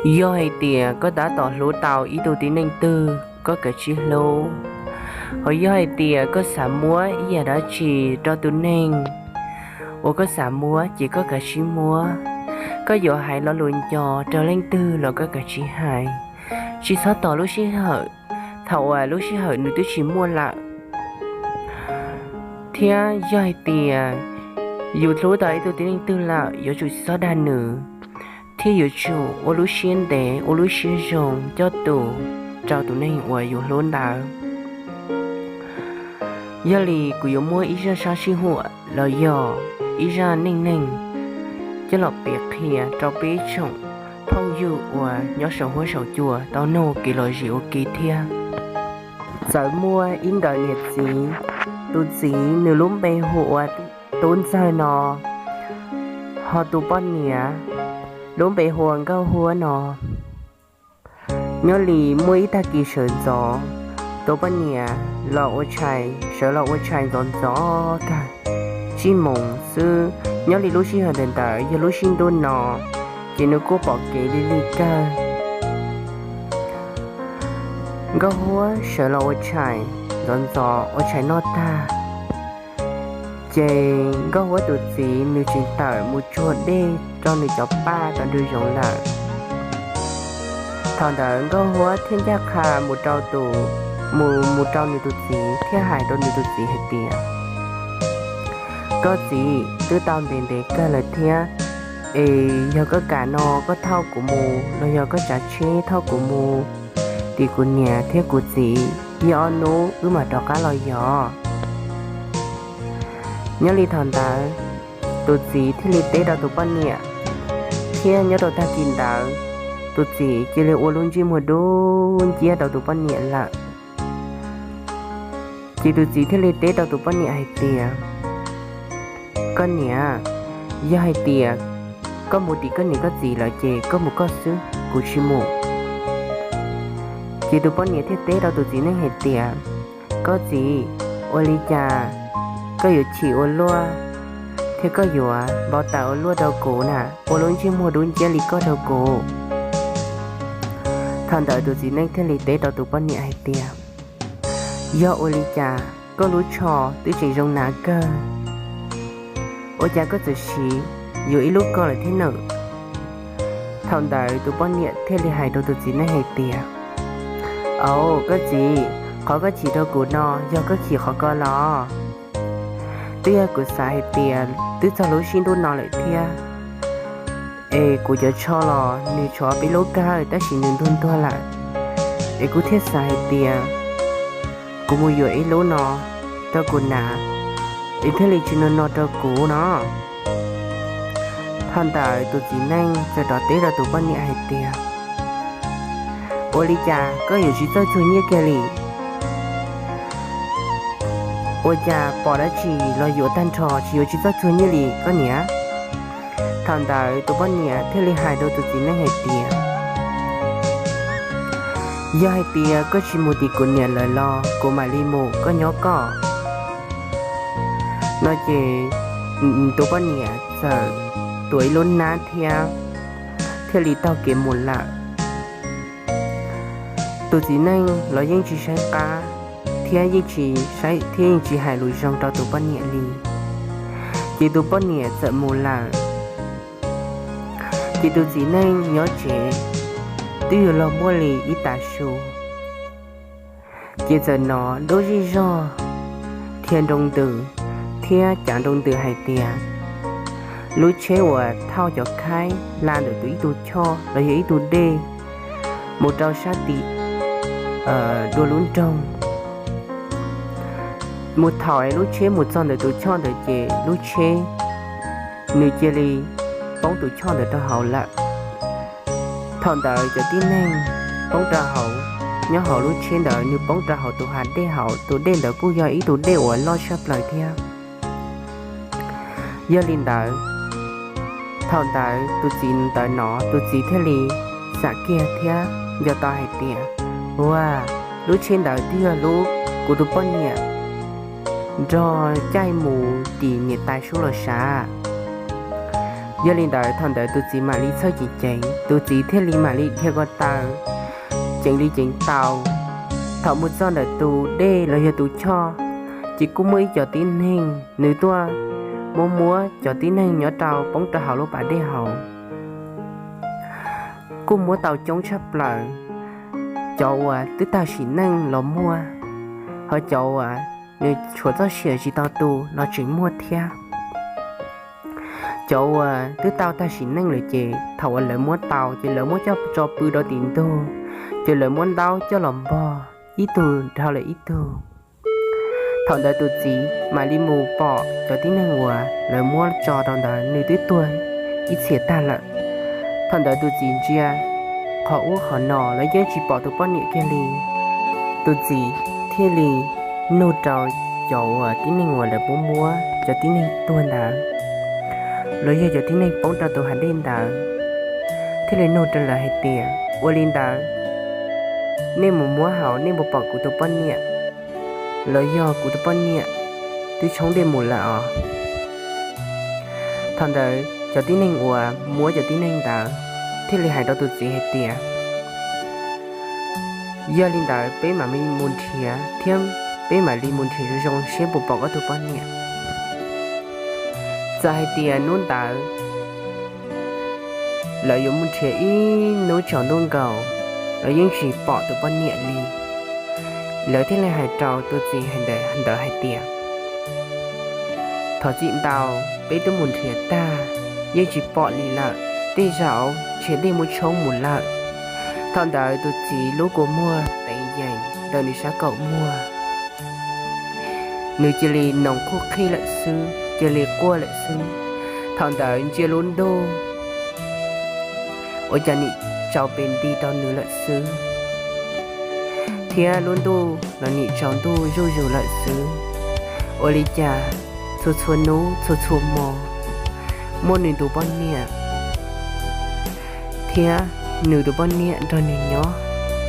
Yog hais tias koj tab tom hlub tau ib tug tib neeg twg, koj kav tsij hlub. Ho yog hais tias koj xav muab ib yam dab tsi rau tus neeg uas koj xav muab ces koj kav tsij muab. Koj yuav hais lo lus nco rau leej twg los koj kav tsij hais, tsis txhob tos lub sij hawm, thaum uas lub sij hawm nws twb tsis muaj lawm. Thiab yog hais tias yus hlub tau ib tug tib neeg twg lawm, yuav tsum tsis txhob dag nws, thiab yuav tsum ua lub siab ntev ua lub siab zoo coj tus rau tus neeg uas yus hlub ntawd. Yog li kuv yuav muab ib zaj sab sij huam los yog ib zaj neej neeg coj los piav qhia rau peb tsoom phooj ywg uas nyob saum huab saum cua tau noog kev los zim ua ke thiab. Txawm muaj ib nkawm niam txiv, tus txiv nws lub npe hu ua Tub Ntxawg no, ho tus poj niam lub npe hu ua Nkauj Huab no. Nyob li muaj ib tag kis sawv ntxov, tus poj niam los ua tshais, sawv los ua tshais ntxov ntxov kawg, tsib moos xwb. Nyob li lub sij hawm ntawd yog lub sib ntuj no, ces nws kuj pom kev li li kawg. Nkauj Huab sawv los ua tshais ntxov ntxov, ua tshais noj tag, ces Nkauj Huab tus txiv nws tseem tawm mus tsuag dej rau nws cov paj rau nrug zoov lawm. Thaum ntawd Nkauj Huab thiaj ncaj qha mus rau tus, mus mus rau nws tus txiv thiab hais rau nws tus txiv hais tias, Koj txiv, twb tau ntev ntev kawg lawm thiab, es yog koj kam no koj thauj kuv mus los yog koj tsav tsheb thauj kuv mus tim kuv niam thiab kuv txiv ib ob hnub wb mam rov qab los yos. Nyob li thaum ntawd, tus txiv thiaj li teb rau tus poj niam, thiab nyob rau tag kis ntawd, tus txiv cia li ua lub ntsej muag dub nciab rau tus poj niam lawm. Ces tus txiv thiaj li teb rau tus poj niam hais tias, Koj niam, yog hais tias koj mus tim koj niam koj txiv lawm ces koj mus koj xwb, kuv tsis mus. Ces tus poj niam thiaj teb rau tus txiv neej hais tias, Koj txiv, ua li cas koj yuav chim ua luaj thiab koj yuav npau taws ua luaj rau kuv na, ua lub ntsej muag dub nciab li koj rau kuv? Thaum ntawd tus txiv neej thiaj li teb rau tus poj niam hais tias, Yog ua li cas koj lub tsho twb tseem zoo hnav kawg, ua cas koj txawm siv yuav ib lub ko lawm thiab nawb? Thaum ntawd tus poj niam thiaj li hais rau tus txiv neej hais tias, Au, koj txiv, qhov koj chim rau kuv no yog koj chim qhov ko los? Twb yog kuv xav hais tias twb txog lub sib ntuj no lawm thiab, es kuv cov tsho los nws tshuav peb lub kawg tab sis nws ntuag ntuag lawm, es kuv thiaj xav hais tias kuv mus yuav ib lub no rau kuv hnav, es thiaj li tsis no no rau kuv no. Thaum ntawd tus txiv neej txawm rov teb rau tus poj niam hais tias, Ua li cas koj yuav tsis txawj txuag nyiaj kiag li? Ua cas pom dab tsi los yuav tag nrho, tsis yuav tsis txawj txuag nyiaj li koj niam? Thaum ntawd tus poj niam thiaj li hais rau tus txiv neej hais tias, Yog hais tias koj tsis mus tim kuv niam lawm los kuv mam li mus, koj nyob koj. No ces tus poj niam txawm tuav ib lub hnab thiab thiaj li taug kev mus lawm. Tus txiv neej los yeej tsis saib qab thiab yeej tsis saib thiab yeej tsis hais lus zoo rau tus poj niam li. Ces tus poj niam txawm mus lawm. Ces tus txiv neej nyob tsev twb yuav luag muaj li ib tav su, ces txawm hnov dub zig zog, thiab nroo ntws, thiab cav nroo ntws hais tias lub tsheb uas thauj cov khaib hla ntawm tus ib tug choj los yog ib tug dej mus rau sab tim dua lub nroog. Mus thaum lub tsheb mus txog ntawm tus choj ntawd ces lub tsheb nws cia li poob tus choj ntawd rau hauv lawm. Thaum ntawd cov tib neeg poob rau hauv, nyob hauv lub tsheb ntawd nws poob rau hauv tus hav dej hauv, tus dej ntawd kuj yog ib tug dej uas loj tshaj plaws thiab. Yog li ntawd, thaum ntawd tus txiv ntawd hnov, tus txiv thiaj li xam kiag thiab nco tau hais tias, Ua, lub tsheb ntawd twb yog lub kuv tus poj niam nrog caij mus tim niam tais sub los sav. Yog li ntawd thaum ntawd tus txiv mam li txhawj ceev ceev, tus txiv thiaj li mam li dhia ko taw ceev li ceev tau. Thaum mus txog ntawm tus dej los yog tus choj, ces kuj muaj ib cov tib neeg nws tuaj muab muab cov tib neeg nyob rau poob rau hauv lub pas dej hauv. Kuj muab tau coob tshaj plaws, cov uas twb tag sim neej los muaj, ho cov uas nws tshuav txoj sia tsis tau tu los tseem muaj thiab. Cov uas twb tau tag sim neej lawm ces thaum uas lawv muab tau ces lawv muab coj tso pw rau tim ntug, ces lawv muab ntaub coj los npog ib tug dhau lawm ib tug. Thaum ntawd tus txiv mam li mus pom cov tib neeg uas lawv muab tso rau ntawd nws twb tuag ib txhia tag lawm. Thaum ntawd tus txiv ntsia qhov ub qhov no los yeej tsis pom tus poj niam kiag li. Tus txiv thiaj li nug rau cov uas tib neeg uas lawv muab muab cov tib neeg tuag ntawd los yog cov tib neeg poob rau tus hav dej ntawd, thiaj li nug rau lawv hais tias, ua li ntawd nej mus muab hauv nej puas pom kuv tus poj niam los yog kuv tus poj niam twb tshoob dej mus lawm os? Thaum ntawd cov tib neeg uas muab cov tib neeg ntawd thiaj li hais rau tus txiv hais tias, yog li ntawd peb mam li mus nrhiav thiab, peb mam li mus nrhiav zoo zoo seb puas pom koj tus poj niam. Txawm hais tias hnub ntawd lawv yuav mus nrhiav ib hnub tsaus ntuj nkaus los yeej tsis pom tus poj niam li. Lawv thiaj li hais rau tus txiv ntawd hais tias, thov txim ntau, peb twb mus nrhiav tag yeej tsis pom li lawm, tej zaum ntshe dej muab tshoob mus lawm. Thaum ntawd tus txiv lub kua muag teev yees ntawm nws sab kaum muag, nws cia li noos qhuj qhij lawm xwb, cia li quaj lawm xwb. Thaum ntawd ntsia lub ntuj ua cas nim tsaus pes nti rau nws lawm xwb, thiab lub ntuj los nim tsaus ntuj zuj zus lawm xwb. Ua li cas txhua txhua hnub txhua txhua hmo muaj nws tus poj niam thiab nws tus poj niam nrog nws nyob,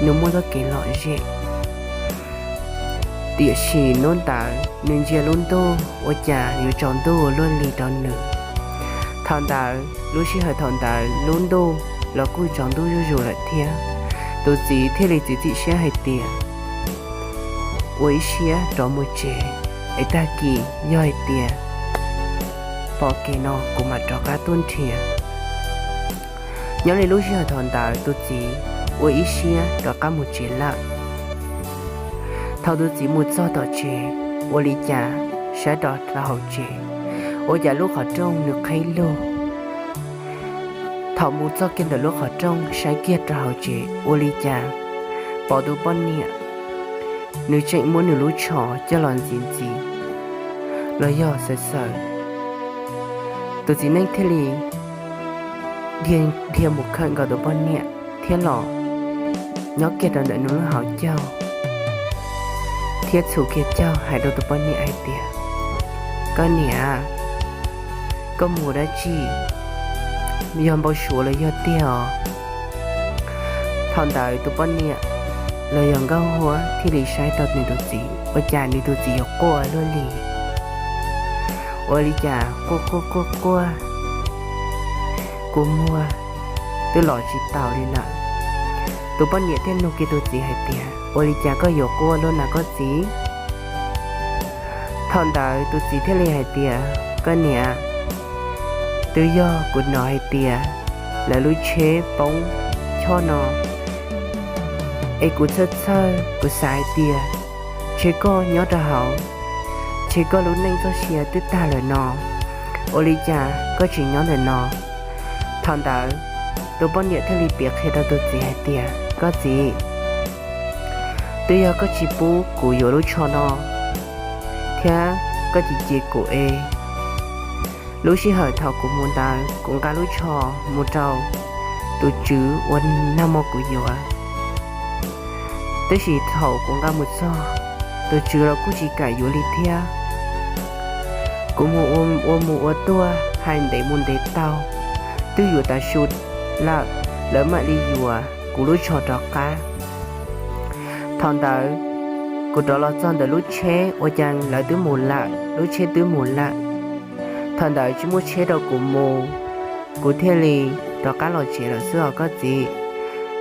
nws muaj txoj kev lom zem. Tiam sis hnub ntawd nws ntsia lub ntuj ua cas yuav tsaus ntuj ua luaj li rau nws. Thaum ntawd lub sij hawm thaum ntawd lub ntuj los kuj tsaus ntuj zuj zus lawm thiab. Tus txiv thiaj li txiav txim siab hais tias, ua ib siab rov mus tsev, es tag kis yog hais tias pom kev no kuv mam rov qab tuaj nrhiav. Nyob li lub sij hawm thaum ntawd tus txiv ua ib siab rov qab mus tsev lawm. Thaum tus txiv mus txog tom tsev, ua li cas saib rov rau hauv tsev, ua cas lub qhov rooj nws qhib lug. Thaum mus txog kiag ntawm lub qhov rooj saib kiag rau hauv tsev, ua li cas pom tus poj niam nws tseem muab nws lub tsho coj los ntxiv ntxiv los yog xaws xaws. Tus txiv neej thiaj li dhia mus khawm nkaus tus poj niam thiab los nyob kiag rau ntawm nws lub hauv caug thiab txhum kiag caug hais rau tus poj niam hais tias, koj niam, koj mus dab tsi? Yog npau suav los yog tiag os? Thaum ntawd tus poj niam los yog nkauj huab thiaj li saib rau nws tus txiv, ua cas nws tus txiv yuav quaj luaj li. Ua li cas quaj quaj quaj quaj, kua muag twb los tsis taus li lawm. Tus poj niam thiaj nug kiag tus txiv hais tias, ua li cas koj yuav quaj luaj na koj txiv? Thaum ntawd tus txiv thiaj li hais tias, koj niam, twb yog kuv hnov hais tias lawv lub tsheb poob choj no, es kuv txhawj txhawj kuv xav hais tias ntshe koj nyob rau hauv, ntshe koj lub neej txoj sia twb tag lawm no, ua li cas koj tseem nyob ntawm no? Thaum ntawd tus poj niam thiaj li piav qhia rau tus txiv hais tias, koj txiv, twb yog koj tsis pub kuv yuav lub tsho no thiab koj cem cem kuv es lub sij hawm thaum kuv mus ntawd kuv nqa lub tsho mus rau tus tswv uas nag hmo kuv yuav, tab sis thaum kuv nqa mus txog, tus tswv los kuj tsis kam yuav li thiab. Kuv mus ua mus ua tuaj hais ntev mus ntev tau, twb yuav tas su lawm, lawv mam li yuav kuv lub tsho rov qab. Thaum ntawd kuv rov los txog ntawm lub tsheb ua cas lawv twb mus lawm, lub tsheb twb mus lawm. Thaum ntawd tsis muaj tsheb rau kuv mus, kuv thiaj li rov qab los tsev lawm xwb os koj txiv.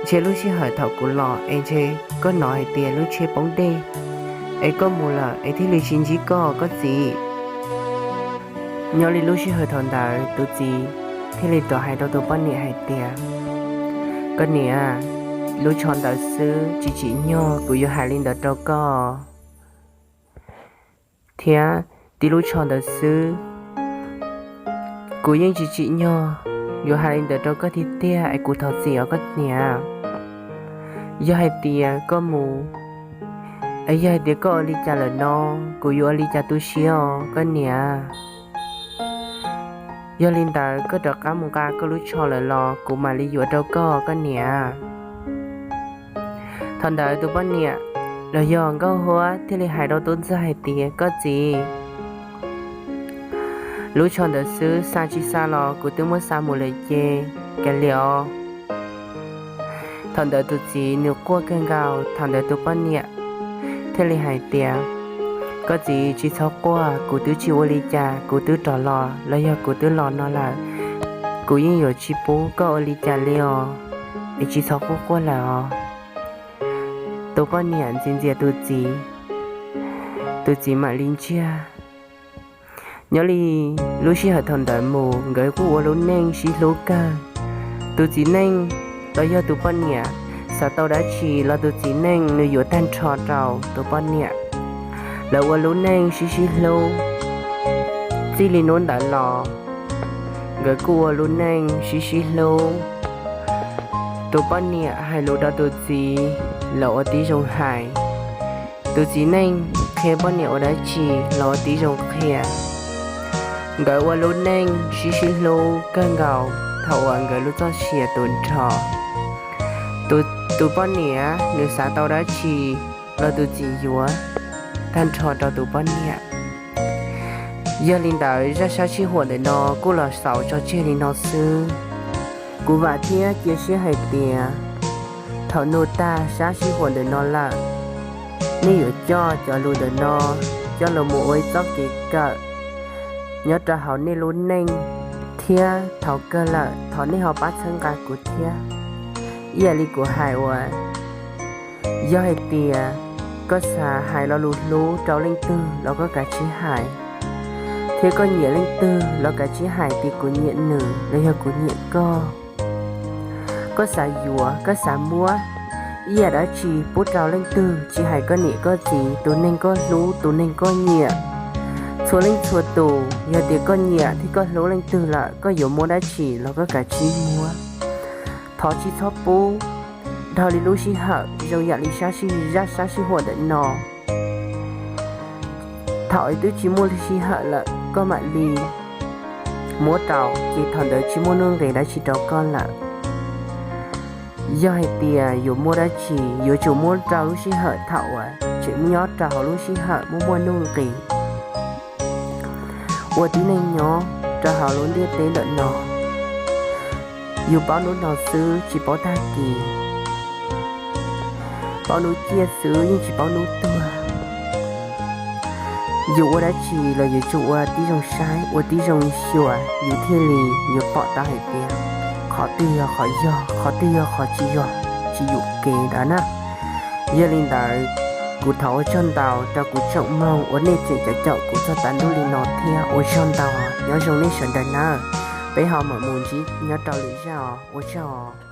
Ntshe lub sij hawm thaum kuv los es ntshe koj hnov hais tias lub tsheb poob dej es koj mus lawm es thiaj li tsis ntsib koj koj txiv. Nyob li lub sij hawm thaum ntawd tus txiv thiaj li rov hais rau tus poj niam hais tias, koj niam, lub tsho ntawd xwb tsis tsim nyog kuv yuav hais li ntawd rau koj thiab. Tib lub tsho ntawd xwb kuv yeej tsis tsim nyog yuav hais li ntawd rau koj tiag tiag es kuv thov txim os koj niam. Yog hais tias koj mus, es yog hais tias koj ua li cas lawm no, kuv yuav ua li cas tu siab os koj niam. Yog li ntawd koj rov qab mus nqa koj lub tsho lawm los kuv mam li yuav rau koj koj niam. Thaum ntawd tus poj niam los yog nkauj huab thiaj li hais rau tub ntxawg hais tias, koj txiv, lub tsho ntawd xwb xa tsis xa los kuv twb muab xa mus lawm ces kav liam os. Thaum ntawd tus txiv nws quaj kawg nkaus, thaum ntawd tus poj niam thiaj li hais tias, koj txiv tsis txhob quaj, kuv twb tsis ua li cas, kuv twb rov los los yog kuv twb los no lawm, kuv yeej yuav tsis pub koj ua li cas li os, es tsis txhob quaj quaj lawm os. Tus poj niam ntxias ntxias tus txiv, tus txiv mam li ntsiag. Nyob li lub sij hawm thaum ntawd mus nkawd kuj ua lub neej sib hlub kawg. Tus txiv neej los yog tus poj niam xav tau dab tsi los tus txiv neej nws yuav tag nrho rau tus poj niam. Lawv ua lub neej sib sib hlub. Txij li hnub ntawd los nkawd kuj ua lub neej sib sib hlub. Tus poj niam hais lus rau tus txiv los ua tib zoo hais. Tus txiv neej qhia poj niam ua dab tsi los ua tib zoo qhia. Nkawd ua lub neej sib sib hlub kawg nkaus thaum uas nkawd lub txoj sia tu nrho. Tus poj niam nws xav tau dab tsi los tus txiv yuav tag nrho rau tus poj niam. Yog li ntawd zaj sab sij huam ntawm no kuj los xaus tso tseg li no xwb. Kuv vam thiab cia siab hais tias thaum nug tag sab sij huam ntawm no lawm, nej yuav coj cov lus ntawm no coj los mus ua ib txoj kev kawm nyob rau hauv nej lub neej, thiab thaum kawg lawm thov nej ho pab txhawb nqa kuv thiab. Ib yam li kuv hais uas, yog hais tias koj xav hais lo lus hlub rau leej twg los koj kav tsij hais, thiab koj nyiam leej twg los kav tsij hais tias kuv nyiam nws los yog kuv nyiam koj. Koj xav yuav, koj xav muab ib yam dab tsi pub rau leej twg, tsis hais koj niam koj txiv, tus neeg koj hlub, tus neeg koj nyiam, txhua leej txhua tus, yog tias koj nyiam thiab koj hlub leej twg lawm, koj yuav muab dab tsi los koj kav tsij muab. Thov tsis txhob pub dhau li lub sij hawm zoo yam li sab sij, zaj sab sij huam ntawm no. Thaum twb tsis muaj lub sij hawm lawm koj mam li muab rau ces thaum ntawd tsis muaj nuj nqis dab tsi rau koj lawm. Yog hais tias yuav muab dab tsi yuav tsum muab rau lub sij hawm thaum uas tseem nyob rau hauv lub sij hawm muaj muaj nuj nqis. Ua tib neeg nyob rau hauv lub ntiaj teb ntawm no, yus paub hnub no xwb tsis paub tag kis, paub hnub ciaj xwb yeej tsis paub hnub tuag. Yus ua dab tsi los yuav tsum ua tib zoo saib ua tib zoo xyuas yus thiaj li yuav pom tau hais tias qhov twg yog qhov yog, qhov twg yog qhov tsis yog, tsis yuam kev ntawd na. Yog li ntawd, kuv thov ua tsaug ntau rau kuv tsoom mloog uas nej tseem caum caum kuv txog tav ntuj li no thiab ua tsaug ntau, nyob zoo nej sawv daws nawb. Peb ho mam mus ntsib nyob rau lwm zaj os, ua tsaug.